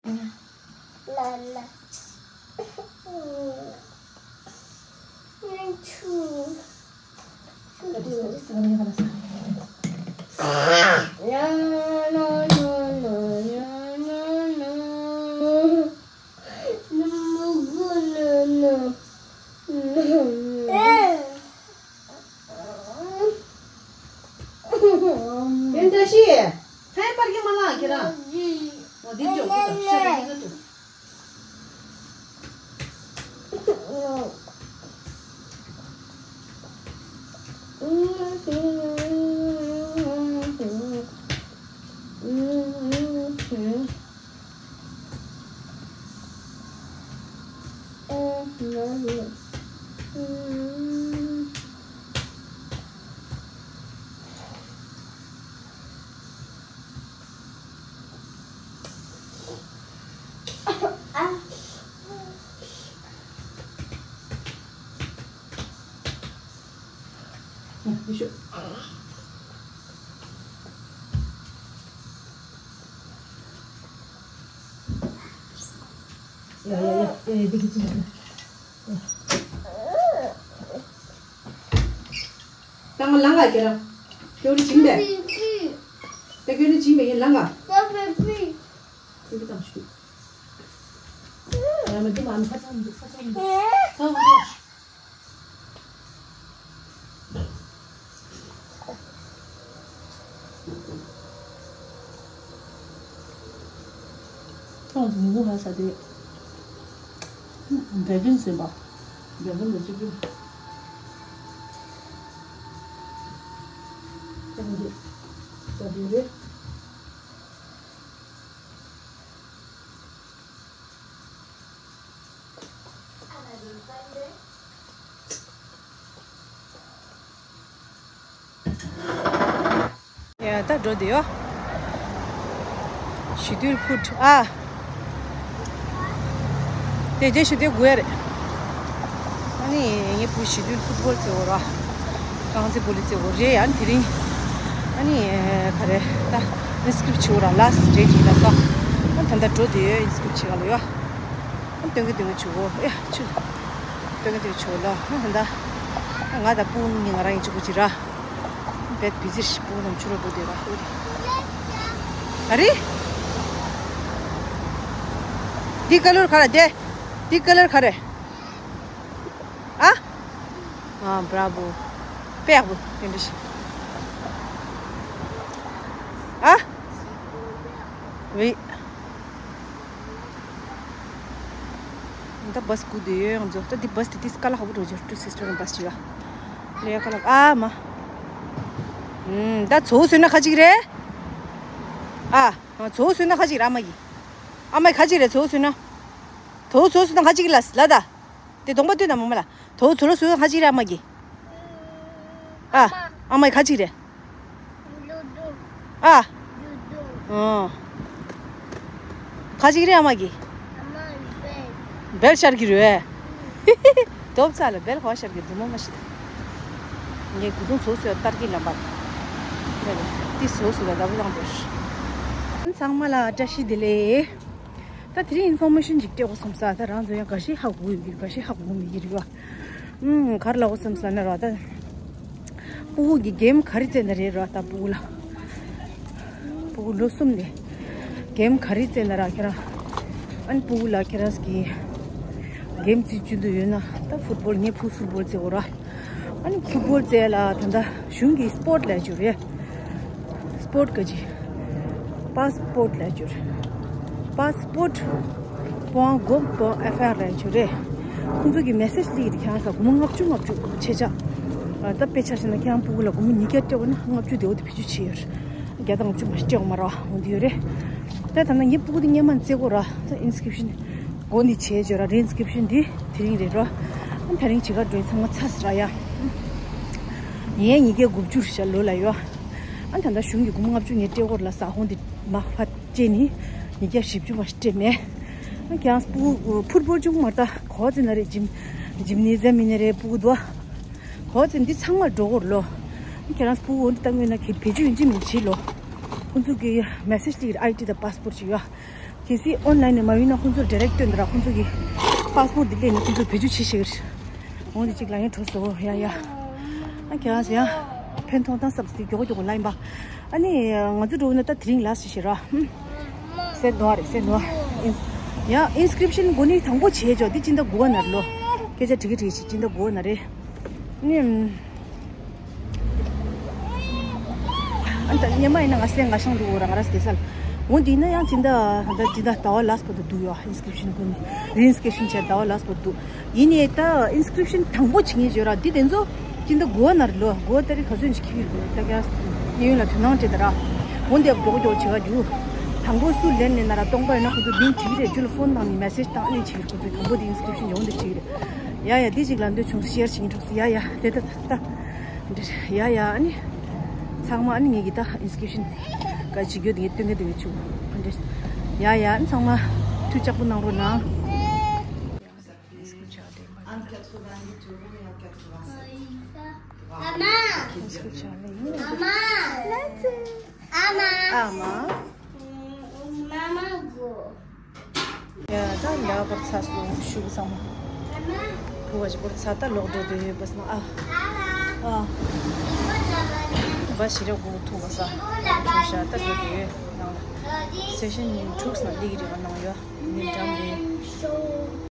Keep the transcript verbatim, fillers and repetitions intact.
དེ་འདྲ་ཞིག་ཕན་པར་གྱི་མ་ལགས་ཁྱེད་རང་། འོ་འདི་འཇོག་གི་འདུག་ཤ་ར་འདི་འདུག་ཡ་ཡ་ཡ་ཡ་ཡ་འདི་གི་ཅི་ཡ། ད་ང་ལང་ག་ཁྱེད་རང་། ཁྱོད་རི་བྱིན་པས། ད་ཁྱོད་རི་བྱིན་པས་ཡིན་ལང་ག་ཁྱོད་རི་དང་ཞུ། ཡ་མ་འདི་མ་ནི་ཁ་ཚང་མི་འདུག་ཁ་ཚང་མི་འདུག་ཚང་མི་འདུག་ཁྱོད་ཚོ་ངུ་ཧ་ས་དེ། བེ་བིན་ཟིན་པ། བེ་བིན་ལ་གཅིག་གིས། ཁྱོད་ཚོ་ས་དེ་རེད། ཡ་ད་འགྲོ་དེ་ཡོ། ཞི་དུལ་ཕུད་ཨ། དེ་རྗེས་ཞི་དུལ་དགོས་རེད། ཨ་ནི་ངའི་བུ་ཞི་དུལ་ཕུད་བོལ་རྩེ་བོ་ར། རྐང་རྩེད་སྤོ་ལོ་རྩེ་བོ་རེད་ཨ་ནི་དེ་རིང་། ཨ་ནི་ག་རེ་ད་ཨིན་སི་ཀྲིབ་བྱེད་འོ་ར་ལ་སི་ཊི་ཌེ་ཊི་ཡིན་ལ་ས། ཨ་ད་ལྟ་འགྲོ་དེ་ཡོ་ཨིན་སི་ཀྲིབ་བྱེད་ག་ལ་ཡོ། ཨ་སྟོན་གི་སྟོན་གི་བྱེད་འོ་ཨེ་ཆུ། སྟོན་གི་སྟོན་གི་བྱེད་འོ་ལ་ཨ་ད་ལྟ། ང་དང་སྤུ་གུ་གཉིས་ང་རང་ཡིན་གཅིག་པུ་གཅིག་ར། བེད་བི་ཟིར་ཤི་པོ་ནམ་ཆུ་རོ་འགྲོ་དེ་ར་ཧོ་དེ། ཨ་རི། འདི་ཀ་ལོར་ག་རེ་དེ། འདི་ཀ་ལོར་ག་རེ། ཨ། ཨ་བྷ་ར་བྷོ། དཔེ་ཡག་པོ་དེ་འདྲ་ཞིག་ཨ། ཝི། ད་བྷ་སི་སྒུག་བསྡད་ཡོད་ང་ཚོ། ད་འདི་བྷ་སི་དེ་ཏིས་དཀའ་ལས་ཁག་པོ་འགྲོ་རྒྱུ། ཊུ་སིས་ཊར་བྷ་སི་ཅིག་ལ་ལས་དཀའ་ལས་ཨ་མ། ཨུམ་ད་ཚོ་བཟོས་ན་ཁ་ཅིག་རེད། ཨ་ཚོ་བཟོས་ན་ཁ་ཅིག་རེད་ཨ་མ་གི། ཨ་མ་གི་ཁ་ཅིག་རེད་ཚོ་བཟོས་ན། ཚོ་ཚོ་བཟོས་ན་ཁ་ཅིག་ལ་ལ་ད། དེ་གདོང་པ་སྟོན་ན་མ་མ་ལ། ཚོ་ཚོ་ལོ་བཟོས་ན་ཁ་ཅིག་རེད་ཨ་མ་གི། ཨ། ཨ་མ་གི་ཁ་ཅིག་རེད། ཨ། ཨ། ཁ་ཅིག་རེད་ཨ་མ་གི། བེལ་ཤར་གི་རེད། དོབ་ཚ་ལ་བེལ་ཧོ་ཤར་གི་རྫུན་མ་མ་ཤི། ངས་གུ་དུང་ཚོ་ཚོ་ལྟར་གི་ལམ་པར། ཏི་ཚོ་ཚོ་ལ་ལབ་ལང་བེར། ཚང་མ་ལ་བཀྲ་ཤིས་བདེ་ལེགས། ད་དེ་རིང་ཨིན་ཕོར་མེ་ཤན་ཅིག་སྤྲད་དགོས་བསམ་ས། ད་རང་ཚོ་ཡང་འགའ་ཤས་ཧ་གོ་གི་ཡོད་ཀྱི་རེད། འགའ་ཤས་ཧ་གོ་མེད་ཀྱི་རེད་བ། ཨུམ་ག་རེ་ལབ་དགོས་བསམ་ས་ན་ར་ད། སྤུ་གུ་གི་གེམ་ག་རེ་རྩེད་ན་རེད་ར་ད་སྤུ་གུ་ལ། སྤུ་གུ་ལོ་གསུམ་ནས་གེམ་ག་རེ་རྩེད་ན་ར་ཁྱེད་རང་། ཨ་ནི་སྤུ་གུ་ལ་ཁྱེད་རང་གི་གེམ་རྩེད་རྒྱུ་འདུག་ཡོད་ན་ད་ཕུཊ་བོལ་ངས་བུ་ཕུཊ་བོལ་རྩེ་དགོས་ར། ཨ་ནི་ཕུཊ་བོལ་རྩེ་ལ་ད་ལྟ་གཞུང་གི་སི་པོརཊ་ལབ་རྒྱུ་རེད། སི་པོརཊ་ག་ཅི། པཱ་སི་པོརཊ་ལབ་རྒྱུ་རེད། པཱ་སི་པོརཊ་པོང་གོབ་པོང་ཨེཕ་ཨར་ལབ་རྒྱུ་རེད། ཁོང་ཚོ་གི་མེ་སེ་ཇི་སླེབས་ཀྱི་རེད། ཁྱེད་རང་ས་སྒོར་མོ་ལྔ་བཅུ་ལྔ་བཅུ་ཆེ་ཆག་ད་དཔེ་ཆ་བཞག་ན་ཁྱེད་རང་སྤུ་གུ་ལ་སྒོར་མོ་ཉིས་བརྒྱ་སྤྲད་དགོས་ན་ལྔ་བཅུ་དེ་འོ་དེ་བེད་སྤྱོད་བྱེད་ཡོད་རེད། བརྒྱ་དང་ལྔ་བཅུ་མ་ཞིག་སྤྲད་དགོས་མ་རེད་བ་འོ་དེ་ཡོད་རེད། ད་ད་ལྟ་ངའི་སྤུ་གུ་དེ་སྔོན་མ་རྩེ་དགོས་ར། ད་ཨིན་སི་ཀྲིབ་ཤན་སྒོ་འདི་བྱས་བྱས་ར། རི་ཨིན་སི་ཀྲིབ་ཤན་འདི་དེ་རིང་རེད་ར། ཨ་ད་རིང་བྱེད་གར་འགྲོ་ཡིན། ཚང་མ་ཚར་ཟེར་ར་ཡ། ཡིན་ཡ་ཉིས་བརྒྱ་དགུ་བཅུ་རེད་ཤག་ལོ་ལ་ཡོད། ཨ་ད་ལྟ་གཞུང་གི་སྒོར་མོ་ལྔ་བཅུ་ངས་སྤྲད་དགོས་ར་ལ་ས་ཧོང་འདི་མ་ཕར་སྤྲད་ནི་ཉིས་བརྒྱ་བཞི་བཅུ་མ་ཞིག་སྤྲད་མེད། ཨ་ཁྱེད་རང་སྤུ་གུ་ཕུཊ་བོལ་ཅུང་མ་ད་གོ་ཙི་ན་རེད། ཇིམ་ཇིམ་ནེ་ཛམ་མིན་ན་རེད་སྤུ་གུ་དུ་བ། གོ་ཙི་འདི་ཚང་མར་འགྲོ་དགོས་ར་ལོ། ཁྱེད་རང་སྤུ་གུ་འདི་ལྟ་དངོས་ན་ཁྱེད་བེད་སྤྱོད་ཡིན་གཅིག་མིན་གཅིག་ལོ། ཁོང་ཚོ་གི་མེ་སེ་ཇི་དེ་ཨའི་ཌི་དང་པཱ་སི་པོརཊ་ཅིག་ཡོད། གལ་སྲིད་ཨོན་ལན་ནས་མ་ཡིན་ན་ཁོང་ཚོར་ཌི་རེག་སྟོན་དང་། ཁོང་ཚོ་གི་པཱ་སི་པོར་ཊི་འདི་སླེབས་ནས་ཁོང་ཚོ་བེད་སྤྱོད་བྱེད་ཤེས་ཀྱི་རེད། འོ་འདི་གཅིག་ལ་ཡང་གྲོགས་སོ། ཡ་ཡ། ཨ་ཁྱེད་རང་ཚོ་ཡང་ཕན་ཐོགས་དང་བསམ་སྟེ་མགྱོགས་མགྱོགས་ལ་ཡིན་པ། ཨ་ནི་ང་ཚོ་འགྲོ་ན་ད་དེ་རིང་ལ་སི་ཤེ་ར། ཧུམ། སེ་ནོ་རེད། སེ་ནོ། ཡང་ཨིན་སི་ཀི་རིབ་ཤན་འགོ་ནས་དང་པོ་བྱས་ཆོག་འདི་སྤྱི་ཟླ་དགུ་པ་ནང་ལོ། སྐད་ཆ་དྲི་གི་དྲི་གི་ཞིག་སྤྱི་ཟླ་དགུ་པ་ནང་རེད། ཨ་ནི། ཨ་ད་སྔོན་མ་ཡིན་ན་ང་སེ་ང་ཤང་འགྲོ་གི་ར། ང་ར་སི་དེ་སལ། འོ་འདི་ན་ཡང་སྤྱི་ཟླ་ད་སྤྱི་ཟླ་ཟླ་བ་ལ་སི་པོ་ཏོ་འདུག་ཡོད། ཨིན་སི་ཀི་རིབ་ཤན་འགོ་ནས་རི་ཨིན་སི་ཀི་རིབ་ཤན་བྱས་ཟླ་བ་ལ་སི་པོ་ཏོ་འདུག་ཡིན་ནའི་ད་ཨིན་སི་ཀི་རིབ་ཤན་དང་པོ་བྱེད་མཁན་བརྗོད་ར། འདི་དེ་ཚོ་སྤྱི་ཟླ་དགུ་པ་ནང་རེད་ལོ། དགུ་པ་ཏ་རིག་ག་ཚོད་ཅིག་འཁེལ་གི་རེད། ད་ཀྱང་གཡས་གཡོན་ལ་དོ་སྣང་སྤྲད་དང་། འོ་འདི་མགྱོགས་མགྱོགས་བྱེད་ག་རྒྱུགས། དང་པོ་སུ་ལན་ནས་ན་ར་སྟོང་པ་ཡིན་ན་ཁོ་ཚོ་མིང་བྲིས་རེད། རྒྱུ་ལ་ཕོན་བཏང་ནས་མེ་སེ་ཇི་བཏང་ནས་བྱེད་ཀྱི་རེད། ཁོ་ཚོས་དང་པོ་དེ་ཨིན་སི་ཀི་རིབ་ཤན་འོ་འདི་བྱེད་ཀྱི་རེད། ཡ་ཡ། འདི་ཅིག་ལ་འདོད་བྱུང་ཤེར་བྱེད་ཀྱི་འགྲོ་སི། ཡ་ཡ། དེ་ད་ད་ད། འདིར་ཡ་ཡ། ཨ་ནི་ཚང་མ་ཨ་ནི་ངེད་ཀྱི་ད་ཨིན་སི་ཀི་རིབ་ཤན་ག་བྱེད་རྒྱུ་དེ་ངས་སྟོན་གི་འདུག་ཆུ། འདིར་ཡ་ཡ། ཨ་ནི་ཚང་མ་ཐུགས་ཅག་པོ་གནང་རོགས་གནང་། Entre quatre-vingt-huit euros et un quatre-vingt-sept. Maman. Maman. Maman. Maman. Maman go. ཡ་ད་ལ་བར་ཚ་སུ་ཤུགས་ཚང་མ། བུ་བ་ཞིག་བར་ཚ་ད་ལོག་འགྲོ་དུས་ཡོད་པ་སོང་ཨ། ཨ། བ་ཞི་ར་གོ་ཐུག་པ་ས། ཆུ་ཤ་ད་འགྲོ་དུས་ནང་ལ། སེ་ཤན་དྲུག་ནང་འདི་གི་རེ་བ་གནང་ཡོད། མི་འགྲམ་རེད།